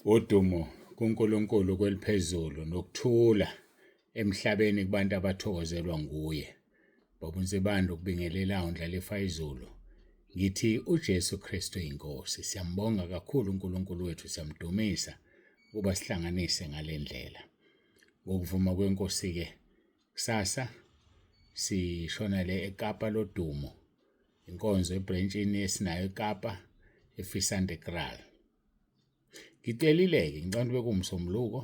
Udumo kuNkulunkulu kweliphezulu nokuthula emhlabeni kubantu abathokozelwa nguye. Baba uNsibande ukubingelelayo Ndlalifa izulu. Ngithi uJesu Kristu inkosi. Siyambonga kakhulu uNkulunkulu wethu, siyamdumisa ukuba sihlanganise ngale ndlela. Ngokuvuma kwenkosi-ke kusasa sishona le eKapa lodumo inkonzo ebrentshini esinayo eKapa eFisande Kraal. Ngicelile-ke ngicabanga ukuthi bekuwuMsombuluko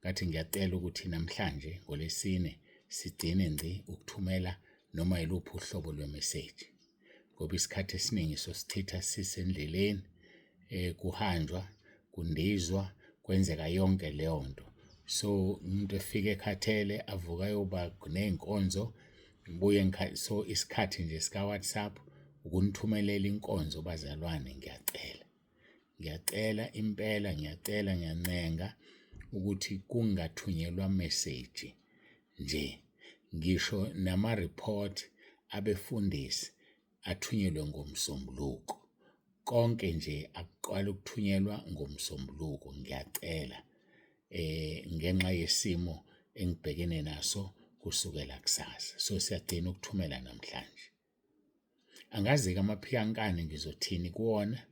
ngathi ngiyacela ukuthi namhlanje ngoLwesine sigcine ngci ukuthumela noma yiluphi uhlobo lwemeseji ngoba isikhathi esiningi sosichitha sisendleleni kuhanjwa kundizwa kwenzeka yonke leyo nto. So umuntu efike ekhathele avuke ayoba ney'nkonzo ngibuye so isikhathi nje sika-WhatsApp ukunithumelela inkonzo bazalwane ngiyacela. Ngiyacela impela ngiyacela ngiyancenga ukuthi kungathunyelwa message nje ngisho nama-report abefundisi athunyelwe ngoMsombuluko. Konke nje akuqale ukuthunyelwa ngoMsombuluko ngiyacela ngenxa yesimo engibhekene naso kusukela kusasa. So siyagcina ukuthumela namhlanje. Angazi-ke amaphikankani ngizothini kuwona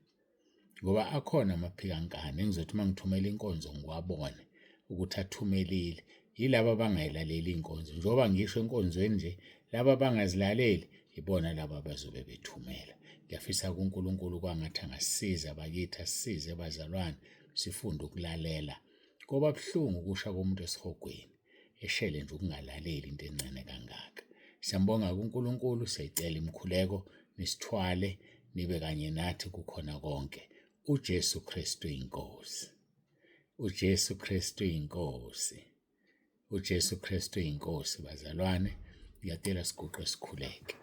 ngoba akhona amaphikankani engizothi uma ngithumela inkonzo ngiwabone ukuthi athumelile. Yilaba abangayilaleli iy'nkonzo, njengoba ngisho enkonzweni nje, laba abangazilaleli ibona laba abazobe bethumela. Ngiyafisa kuNkulunkulu kwangathi angasisiza bakithi, asisize bazalwane, sifunde ukulalela. Koba buhlungu ukusha komuntu esihogweni. Eshele nje ukungalaleli into encane kangaka. Siyambonga kuNkulunkulu, siyayicela imikhuleko nisithwale nibe kanye nathi kukhona konke. UJesu Kristu inkosi. UJesu Kristu inkosi. UJesu Kristu inkosi bazalwane, ngiyacela siguqe sikhuleke.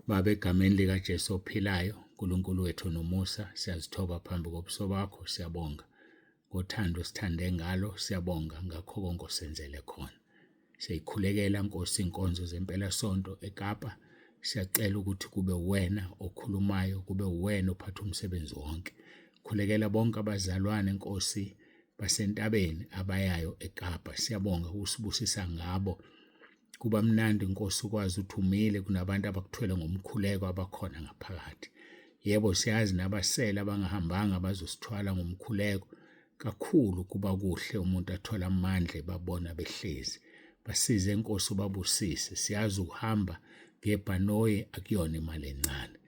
Baba, egameni likaJesu ophilayo, uNkulunkulu wethu nomusa, siyazithoba phambi kobuso bakho, siyabonga ngothando osithande ngalo, siyabonga ngakho konke osenzele khona. Siyayikhulekela Nkosi inkonzo zempelasonto eKapa, siyacela ukuthi kube uwena okhulumayo, kube uwena ophatha umsebenzi wonke. Khulekela bonke abazalwane Nkosi basentabeni abayayo eKapa, siyabonga ukusibusisa ngabo. Kuba mnandi Nkosi ukwazi ukuthi umile kunabantu abakuthwele ngomkhuleko abakhona ngaphakathi. Yebo siyazi nabasele abangahambanga bazosithwala ngomkhuleko kakhulu kuba kuhle umuntu athola amandla ebabona behlezi. Basize Nkosi ubabusise. Siyazi ukuhamba ngebhanoyi akuyona imali encane.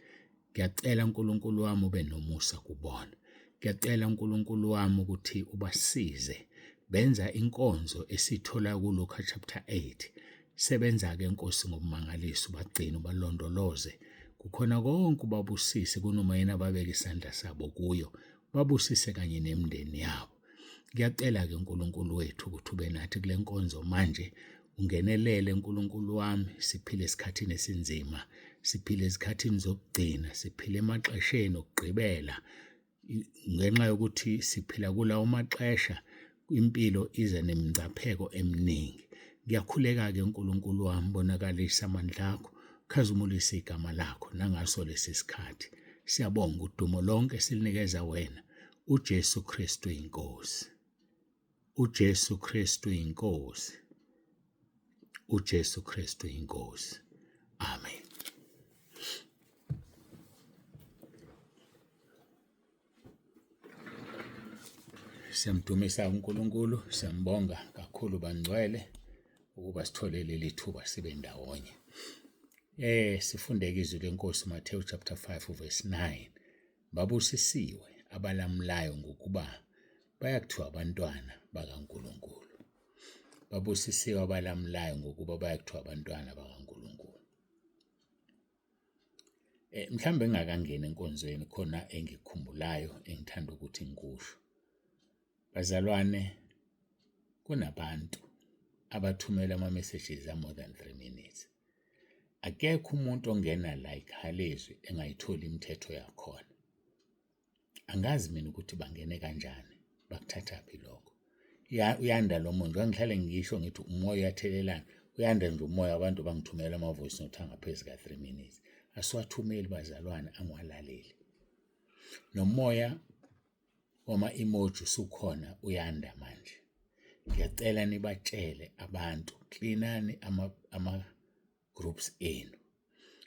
Ngiyacela Nkulunkulu wami ube nomusa kubona. Ngiyacela Nkulunkulu wami ukuthi ubasize. Benza inkonzo esithola kuLuka chapter 8. Sebenza-ke Nkosi ngobumangaliso ubagcine ubalondoloze. Kukhona konke ubabusise kunoma yini ababeka isandla sabo kuyo. Babusise kanye nemindeni yabo. Ngiyacela-ke Nkulunkulu wethu ukuthi ube nathi kule nkonzo manje, ungenelele Nkulunkulu wami, siphile esikhathini esinzima, siphile ezikhathini zokugcina, siphile emaxesheni okugqibela. Ngenxa yokuthi siphila kulawo maxesha, impilo iza nemingcapheko eminingi. Ngiyakhuleka-ke Nkulunkulu wami, bonakalisa amandla akho, khazimulise igama lakho nangaso lesi sikhathi. Siyabonga udumo lonke silinikeza wena. UJesu Kristu inkosi. UJesu Kristu inkosi. UJesu Kristu inkosi. Amen. Siyamdumisa uNkulunkulu, siyambonga kakhulu bangcwele ukuba sithole leli thuba sibe ndawonye. Sifundeke izwi lenkosi Matthew chapter 5 verse 9. Babusisiwe abalamulayo ngokuba bayakuthiwa abantwana bakaNkulunkulu. Babusisiwe abalamulayo ngokuba bayakuthiwa abantwana bakaNkulunkulu. Mhlawumbe ngingakangeni enkonzweni khona engikukhumbulayo engithanda ukuthi ngikusho. Bazalwane, kunabantu abathumela ama-messages a-more than 3 minutes. Akekho umuntu ongena la eKhalezwi engayitholi imithetho yakhona. Angazi mina ukuthi bangene kanjani, bakuthathaphi lokho. Uyanda lo moya, njengoba ngihlale ngisho ngithi umoya uyathelelana. Uyanda nje umoya abantu bangithumela ama-voice note angaphezu ka-3 minutes. Asiwathumeli bazalwane, angiwalaleli. Nomoya wama-emoji usukhona uyanda manje. Ngiyacela nibatshele abantu, klinani ama-groups enu.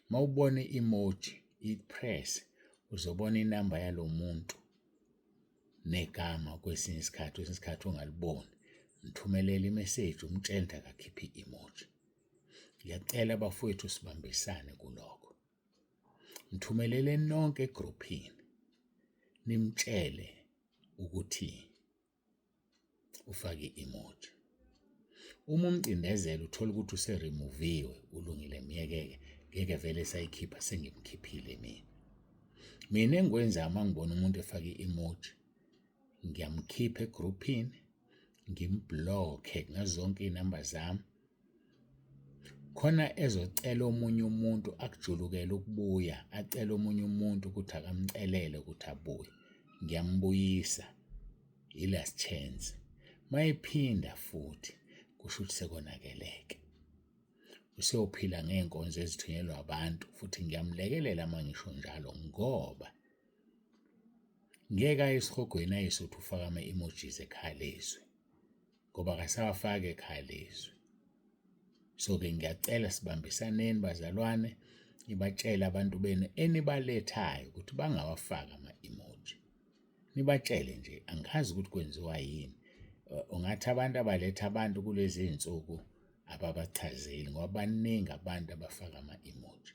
Uma ubona i-emoji i-press uzobona inamba yalo muntu negama kwesinye isikhathi, kwesinye isikhathi ungaliboni. Mthumelele imeseji umtshele ukuthi akakhiphe i-emoji. Ngiyacela bafowethu sibambisane kulokho. Mthumeleleni nonke egruphini nimtshele ukuthi ufake i-emoji. Uma umcindezela uthole ukuthi useremuviwe, ulungile myekeke, ngeke vele sayikhipha sengimkhiphile mina. Mina engikwenzayo uma ngibona umuntu efake i-emoji, ngiyamkhipha egruphini, ngimblokhe ngazo zonke iy'namba zami, khona ezocela omunye umuntu akujulukele ukubuya, acele omunye umuntu ukuthi akamcelele ukuthi abuye. Ngiyambuyisa, i-last chance. Uma ephinda futhi, kusho ukuthi sekonakeleke. Useyophila ngey'nkonzo ezithunyelwa abantu futhi ngiyamlekelela uma ngisho njalo ngoba ngeke aye esihogweni ayise ukuthi ufake ama-emojis ekhaya lezwi ngoba akasawafaki ekhaya lezwi. So-ke ngiyacela sibambisaneni bazalwane, nibatshele abantu benu enibalethayo ukuthi bangawafaki ama-emoji. Nibatshele nje, angazi ukuthi kwenziwa yini. Ungathi abantu abaletha abantu kulezi iy'nsuku ababachazeli ngoba baningi abantu abafaka ama-emoji.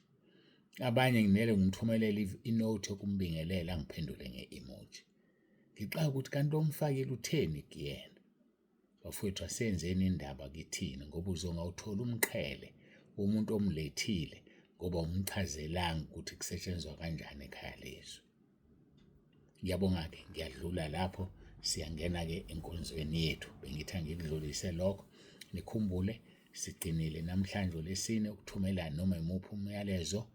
Abanye nginele ngimthumelele inothi yokumbingelela angiphendule nge-emoji. Ngixaka ukuthi kanti lo omfakile utheni kuyena? Bafowethu asenzeni indaba kithina ngoba uzongawuthola umqhele womuntu omlethile ngoba umchazelanga ukuthi kusetshenzwa kanjani ekhaya lezwi. Ngiyabonga-ke, ngiyadlula lapho siyangena-ke enkonzweni yethu. Bengithi angikudlulise lokho, nikhumbule sigcinile namhlanje uLwesine ukuthumela noma imuphi umyalezo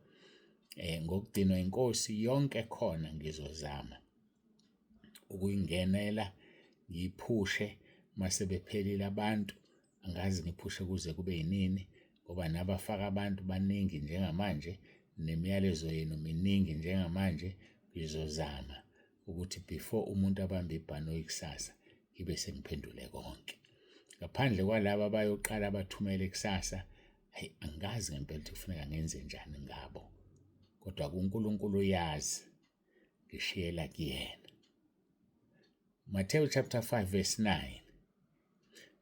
ngokugcinwa inkosi yonke khona ngizozama ukuyingenela ngiyiphushe mase bephelile abantu angazi ngiphushe kuze kube yinini ngoba nabafaka abantu baningi njengamanje nemiyalezo yenu miningi njengamanje ngizozama ukuthi before umuntu abambe ibhanoyi kusasa ngibe sengiphendule konke ngaphandle kwalaba abayoqala bathumele kusasa. Hayi, angazi ngempela ukuthi kufuneka ngenze njani ngabo, kodwa kuNkulunkulu uyazi, ngishiyela kuyena. Matthew chapter 5 verse 9.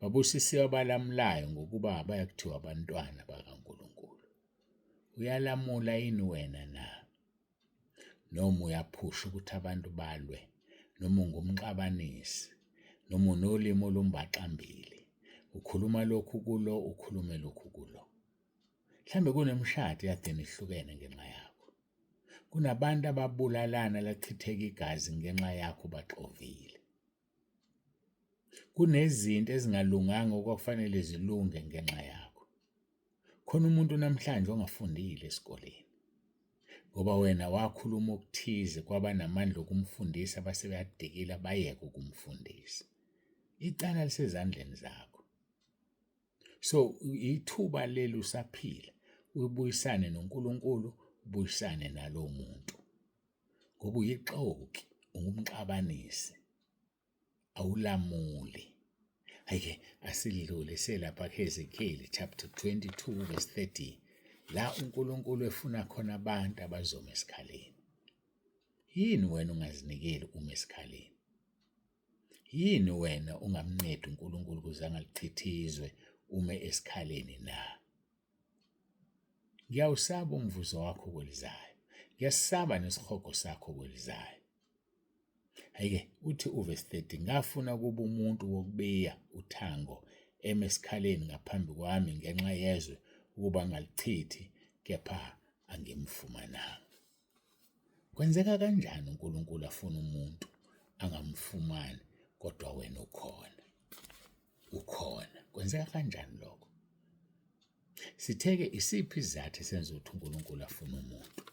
Babusisiwe abalamulayo ngokuba bayakuthiwa abantwana bakaNkulunkulu. Uyalamula yini wena na? Noma uyaphusha ukuthi abantu balwe, noma ungumxabanisi, noma unolimi olumbaxambili, ukhuluma lokhu kulo, ukhulume lokhu kulo. Mhlawumbe kunemishado eyagcina ihlukene ngenxa yakho. Kunabantu ababulalana lachitheka igazi ngenxa yakho baxovile. Kunezinto ezingalunganga okwakufanele zilunge ngenxa yakho. Khona umuntu namhlanje ongafundile esikoleni ngoba wena wakhuluma okuthize kwabanamandla okumfundisa base beyadikila bayeka ukumfundisa. Icala lisezandleni zakho. So ithuba leli usaphila ubuyisane noNkulunkulu, ubuyisane nalowo muntu ngoba uyixoki, ungumxabanisi, awulamuli. Hhayi-ke asidlule selapha kuHezekeli chapter 22 verse 30 la uNkulunkulu efuna khona abantu abazoma esikhaleni. Yini wena ungazinikeli uma esikhaleni? Yini wena ungamncedi uNkulunkulu ukuze angalichithi izwe ume esikhaleni na? Ngiyawusaba umvuzo wakho kwelizayo, ngiyasaba nesihogo sakho kwelizayo. Hhayi-ke uthi uvesi 30, ngafuna ukuba umuntu wokubiya uthango eme esikhaleni ngaphambi kwami ngenxa yezwe ukuba ngalichithi, kepha angimfumananga. Kwenzeka kanjani uNkulunkulu afuna umuntu angamfumani kodwa wena ukhona? Ukhona. Kwenzeka kanjani lokho? Sithe-ke isiphi isizathu esenza ukuthi uNkulunkulu afune umuntu?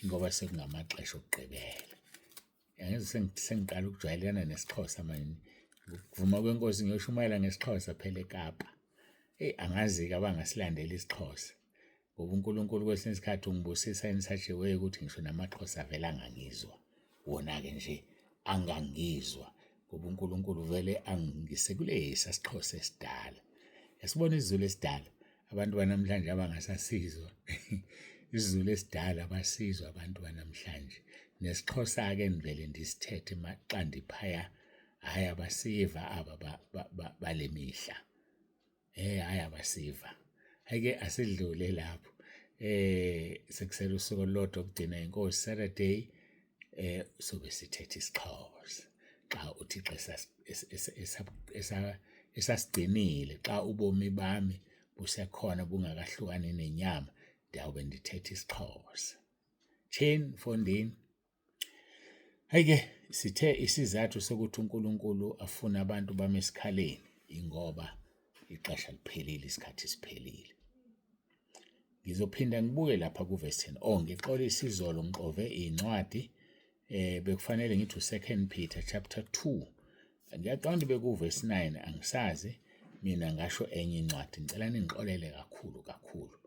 Ingoba sekungamaxesha okugqibela. Angeze sengiqala ukujwayelana nesiXhosa manje. Ngokuvuma kwenkosi ngiyoshumayela ngesiXhosa phela eKapa. Eyi angazi-ke abangasilandela isiXhosa ngoba uNkulunkulu kwesinye isikhathi ungibusisa in such a way ukuthi ngisho namaXhosa avele angangizwa. Wona-ke nje angangizwa ngoba uNkulunkulu vele angise kulesa siXhosa esidala. Yasibona isiZulu esidala abantu banamhlanje abangasasizwa isiZulu esidala basizwa abantu banamhlanje nesiXhosa-ke engivele ndisithethe maxa ndiphaya hhayi abasiva aba bale mihla. Hhayi abasiva. Hhayi-ke asidlule lapho. Sekusele usuku olulodwa ukugcina inkosi Saturday sobe sithethe isiXhosa. Xa uThixo esasigcinile, xa ubomi bami busekhona bungakahlukani nenyama, ndiyawube ndithetha isiXhosa. Tsheni mfondini. Hhayi-ke sithe isizathu sokuthi uNkulunkulu afune abantu bame esikhaleni ingoba ixesha liphelile, isikhathi siphelile. Ngizophinda ngibuye lapha kuvesi 10. Oh, ngixolise izolo ngixove iy'ncwadi bekufanele ngithi u-2 Peter chapter 2. Ngiyaqonda bekuvesi 9 angisazi mina ngasho enye incwadi. Ngicela ningixolele kakhulu kakhulu.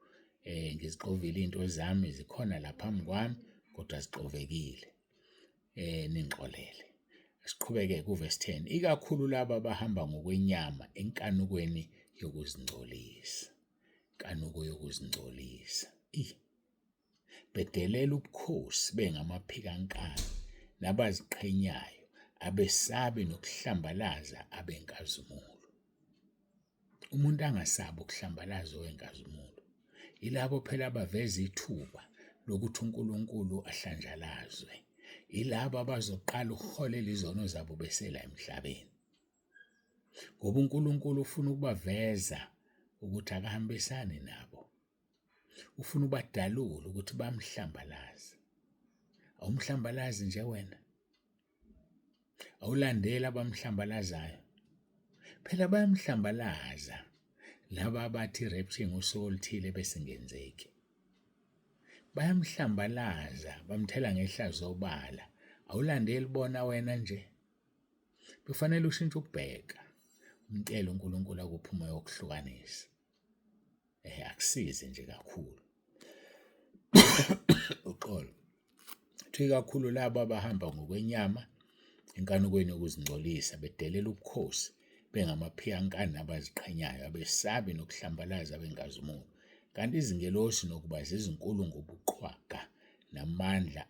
Ngizixovile izinto zami zikhona la phambi kwami kodwa zixovekile. Ningixolele. Siqhubeke kuvesi 10. Ikakhulu laba abahamba ngokwenyama enkanukweni yokuzingcolisa. Inkanuko yokuzingcolisa. Bedelela ubukhosi bengamaphikankani nabaziqhenyayo abesabi nokuhlambalaza abenkazimulo. Umuntu angasabi ukuhlambalaza owenkazimulo. Yilabo phela abaveza ithuba lokuthi uNkulunkulu ahlanjalazwe. Yilabo abazoqala ukuholela izono zabo besela emhlabeni. Ngoba uNkulunkulu ufuna ukubaveza ukuthi akahambisani nabo. Ufuna ubadalule ukuthi bamhlambalaze. Awumhlambalazi nje wena. Awulandeli abamhlambalazayo. Phela bayamhlambalaza laba abathi i-rapture ngosuku oluthile bese ingenzeki. Bayamhlambalaza, bamthela ngehlazo obala. Awulandeli bona wena nje. Kufanele ushintshe ukubheka, umcele uNkulunkulu akuphe umoya wokuhlukanisa. Akusizi nje kakhulu. Uxolo. Kuthiwa ikakhulu labo abahamba ngokwenyama enkanukweni yokuzingcolisa bedelela ubukhosi bengamaphiyankani abaziqhenyayo abesabi nokuhlambalaza benkazimulo. Kanti izingelosi nokuba zizinkulu ngobuqhwaga namandla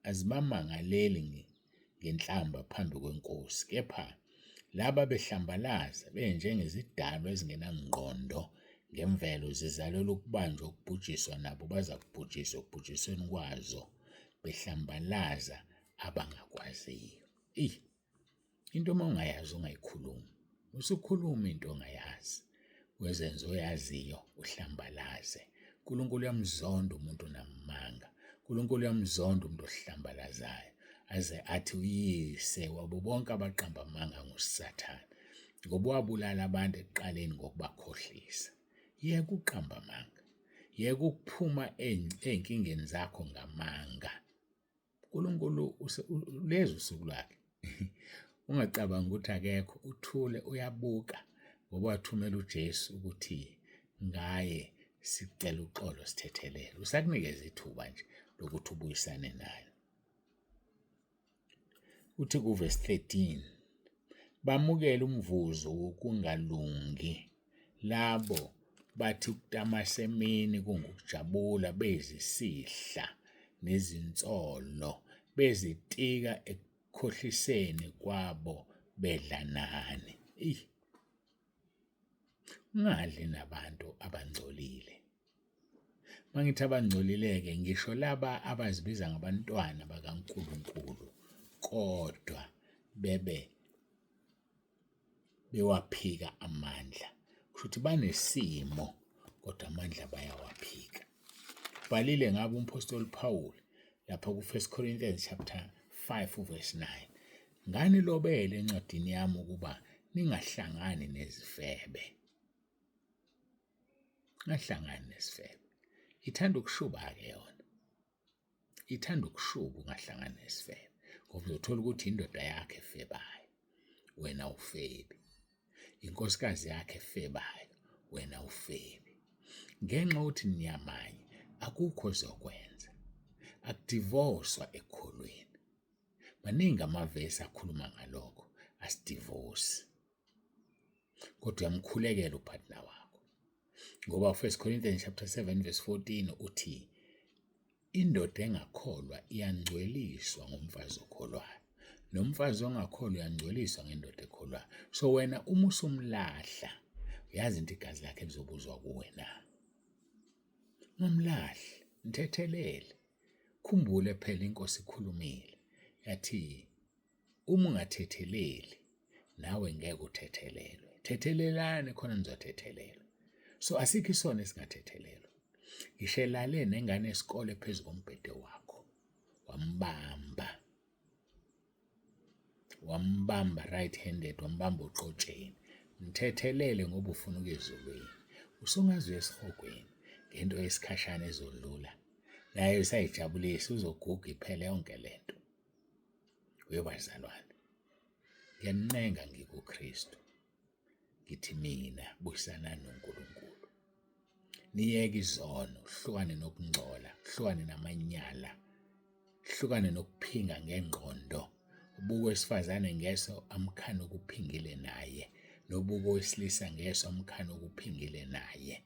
azibamangaleli ngenhlamba phambi kweNkosi, kepha laba behlambalaza benjengezidalwa ezingenangqondo ngemvelo zizalelwe ukubanjwa ukubhujiswa nabo bazakubhujiswa ekubhujisweni kwazo behlambalaza abangakwaziyo. Eyi, into uma ungayazi ungayikhulumi. Usukhuluma into ongayazi, wezenze oyaziyo uhlambalaze. uNkulunkulu uyamzonda umuntu onamanga. uNkulunkulu uyamzonda umuntu ohlambalazayo aze athi uyise wabo bonke abaqamba amanga nguSathane ngoba wabulala abantu ekuqaleni ngokubakhohlisa. Yeka ukuqamba amanga, yeka ukuphuma ey'nkingeni zakho ngamanga. uNkulunkulu lezi usuku lwakhe. Ungacabangi ukuthi akekho, uthule uyabuka ngoba wathumela uJesu ukuthi ngaye sicela uxolo sithethelele. Usakunikeza ithuba nje lokuthi ubuyisane naye. Uthi kuvesi 13, bamukele umvuzo wokungalungi labo bathi ukutamasa emini kungukujabula bezisihla nezinsolo bezitika ekukhohliseni kwabo bedla nani. Eyi, ungadli nabantu abangcolile. Mangithi abangcolile-ke ngisho laba abazibiza ngabantwana bakaNkulunkulu kodwa bebe bewaphika amandla. Kusho ukuthi banesimo kodwa amandla bayawaphika. Ubhalile ngabo umphostoli Paul lapha ku-1 Corinthians chapter 5 verse 9. Nganilobele encwadini yami ukuba ningahlangani nezifebe. Ungahlangani nesifebe. Ithanda ukushuba-ke yona. Ithanda ukushuba ungahlangani nesifebe ngoba uzothola ukuthi indoda yakhe efebayo, wena awufebi. Inkosikazi yakhe efebayo, Wena ufebi. Ngenxa yokuthi niyamanye, akukho ozokwenza. Akudivoswa ekukholweni. Maningi amavesi akhuluma ngalokho, asidivosi. Kodwa uyamkhulekela upartner wakho. Ngoba 1 Corinthians chapter 7 verse 14 uthi indoda engakholwa iyangcweliswa ngomfazi okholwayo. Nomfazi ongakholwa uyangcweliswa ngendoda ekholwayo. So wena uma usumlahla, uyazi into igazi lakhe lizobuzwa kuwe na? Ungamlahli, mthethelele. Khumbule phela inkosi ikhulumile yathi uma ungathetheleli nawe ngeke uthethelelwe. Thethelelani khona nizothethelelwa. So asikho isono esingathethelelwa. Ngisho elale nengane yesikole phezu kombhede wakho wambamba wambamba right handed wambamba oqotsheni mthethelele ngoba ufuna ukuya ezulwini usungaze uye esihogweni ngento yesikhashana ezodlula naye usayijabulisa uzoguga iphele yonke lento uyobazalwane ngiyanincenga ngikuKristu ngithi mina buyisanani noNkulunkulu niyeke izono hlukane nokungcola hlukane namanyala hlukane nokuphinga ngengqondo ubuka owesifazane ngeso amkhane ukuphingile naye nobuka owesilisa ngeso amkhane ukuphingile naye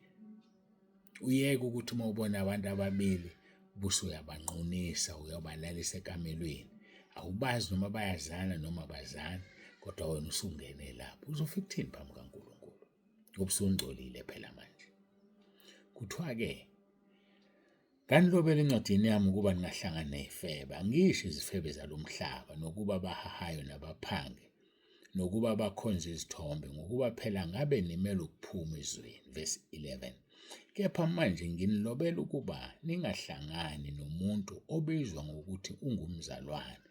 uyeke ukuthi uma ubona abantu ababili ubuse uyabanqunisa uyobalalisa ekamelweni awubazi noma bayazana noma abazani kodwa wena usungene lapho uzofika kuthini phambi kaNkulunkulu ngoba usungcolile phela manje kuthiwa-ke Nganilobela encwadini yami ukuba ningahlangani ney'febe, angisho izifebe zalo mhlaba, nokuba abahahayo nabaphangi, nokuba abakhonza izithombe, ngokuba phela ngabe nimele ukuphuma ezweni. Verse 11. Kepha manje nginilobela ukuba ningahlangani nomuntu obizwa ngokuthi ungumzalwane,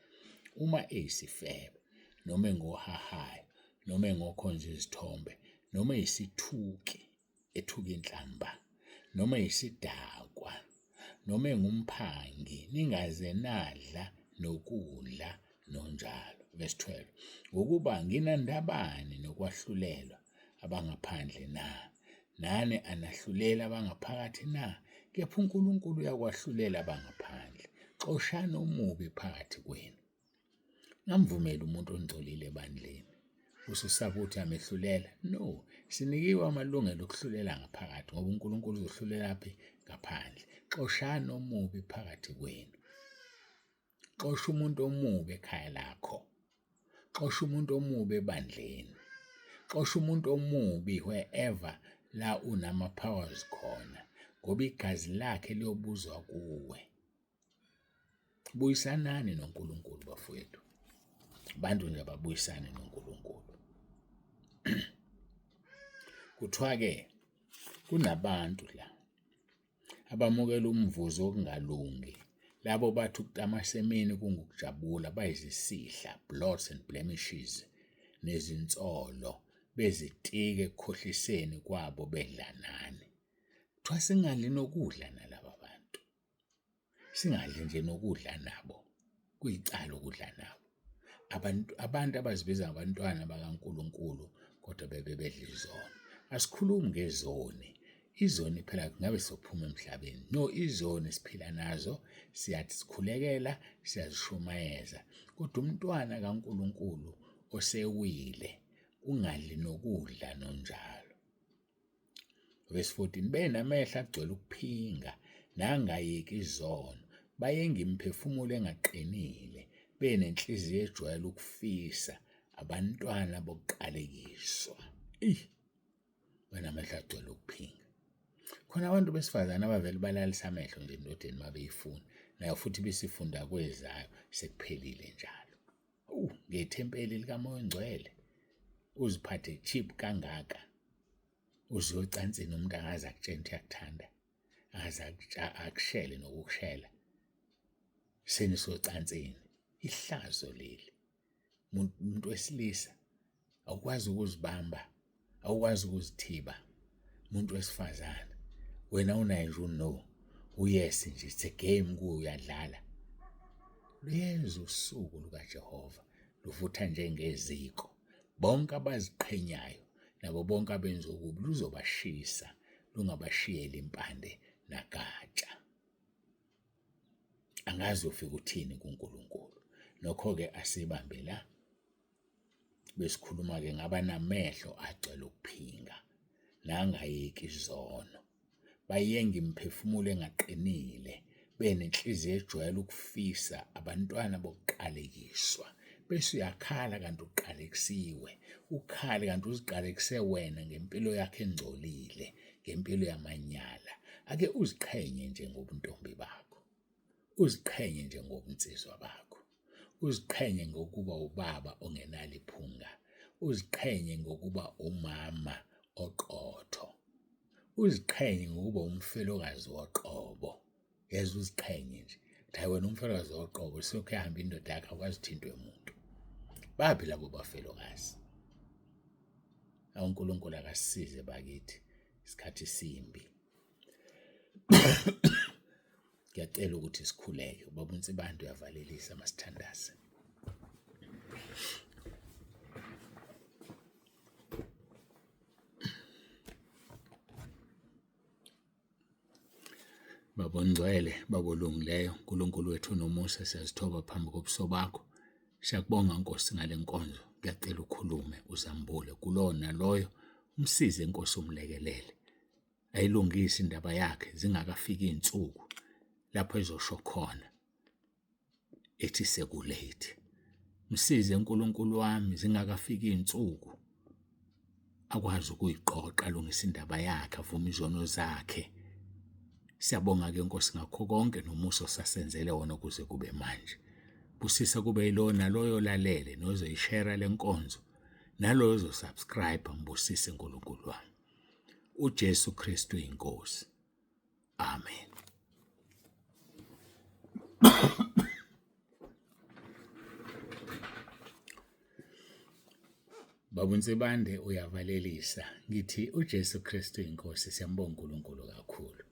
uma eyisifebe, noma engohahayo, noma engokhonza izithombe, noma eyisithuki ethuka inhlamba noma eyisidakwa noma engumphangi ningaze nadla nokudla nonjalo. Verse 12 ngokuba nginandabani nokwahlulelwa abangaphandle na? Nani anahluleli abangaphakathi na? Kepha uNkulunkulu uyakwahlulela abangaphandle. Xoshani omubi phakathi kwenu. Ngamvumeli umuntu ongcolile ebandleni. Ususaba ukuthi uyamehlulela? No, sinikiwe amalungelo okuhlulela ngaphakathi ngoba uNkulunkulu uzohlulela phi? Ngaphandle. Xoshani omubi phakathi kwenu. Xosha umuntu omubi ekhaya lakho. Xosha umuntu omubi ebandleni. Xosha umuntu omubi wherever la unama-powers khona ngoba igazi lakhe liyobuzwa kuwe. Buyisanani noNkulunkulu bafowethu. Abantu nje ababuyisane noNkulunkulu. Kuthiwa-ke kunabantu la abamukela umvuzo wokungalungi. Labo bathi ukutamasa emini kungukujabula, bayizisihla, blots and blemishes, nezinsolo, bezitike ekukhohliseni kwabo bedla nani. Kuthiwa singadli nokudla nalaba bantu. Singadli nje nokudla nabo, kuyicala ukudla nabo. Abantu, abantu abazibiza ngabantwana bakaNkulunkulu kodwa bebe bedla izono. Asikhulumi ngezoni, izoni phela ngabe sophuma emhlabeni. No, izoni siphila nazo, siyazikhulekela, siyazishumayeza. Kodwa umntwana kaNkulunkulu osewile ungadli nokudla nonjalo. Verse 14 benamehlo agcwele ukuphinga nangayeki izono bayenga imiphefumulo engaqinile benenhliziyo ejwayele ukufisa abantwana bokuqalekiswa. Eyi banamehlo agcwele ukuphinga. Khona abantu besifazane abavele balalisa amehlo nje endodeni uma beyifuna nayo futhi besifunda kwezayo sekuphelile njalo. Awu ngethempeli likaMoya oNgcwele uziphathe cheap kangaka uze ocansini umuntu angaze akutshene ukuthi uyakuthanda angaze akushele nokukushela senisocansini ihlazo leli umuntu wesilisa awukwazi ukuzibamba awukwazi ukuzithiba umuntu wesifazane wena unaye nje uno uyes nje it's a game kuwe uyadlala luyeza usuku lukaJehova luvutha njengeziko bonke abaziqhenyayo Nabo bonke abenza okubi luzobashisa lungabashiyeli impande nagatsha. Angazi uyofika uthini kuNkulunkulu. Nokho-ke asibambe la. Besikhuluma-ke ngabanamehlo agcwele ukuphinga nangayeki izono. Bayenga imiphefumulo engaqinile, benenhliziyo ejwayele ukufisa abantwana bokuqalekiswa. Bese uyakhala kanti uqalekisiwe, ukhale kanti uziqalekise wena ngempilo yakho engcolile, ngempilo yamanyala. Ake uziqhenye nje ngobuntombi bakho, uziqhenye nje ngobunsizwa bakho, uziqhenye ngokuba ubaba ongenalo iphunga, uziqhenye ngokuba umama oqotho, uziqhenye ngokuba umfelokazi woqobo. Yazi uziqhenye nje. Ukuthi hayi wena umfelokazi woqobo selokhu yahamba indoda yakho awukaze uthintwe muntu. Baphi labo bafelokazi? Awu uNkulunkulu akasisize bakithi, isikhathi simbi. Ngiyacela ukuthi sikhuleke. Ubaba uNsibande uyavalelisa masithandaze. Baba ongcwele, Baba olungileyo, uNkulunkulu wethu onomusa, siyazithoba phambi kobuso bakho. Siyakubonga Nkosi ngale nkonzo. Ngiyacela ukhulume uzambule kulowo naloyo, umsize Nkosi umlekelele. Ayilungise indaba yakhe zingakafiki iy'nsuku lapho ezosho khona ethi sekulate. Msize uNkulunkulu wami zingakafiki iy'nsuku akwazi ukuyiqoqa alungise indaba yakhe avume izono zakhe. Siyabonga-ke Nkosi ngakho konke nomusa osasenzele wona kuze kube manje. Busisa kube yilowo naloyo olalele nozoyishera le nkonzo naloyo ozosubscribe mbusise uNkulunkulu wami. uJesu Kristu inkosi. Amen. Baba uNsibande uyavalelisa. Ngithi uJesu Kristu inkosi siyambonga uNkulunkulu kakhulu.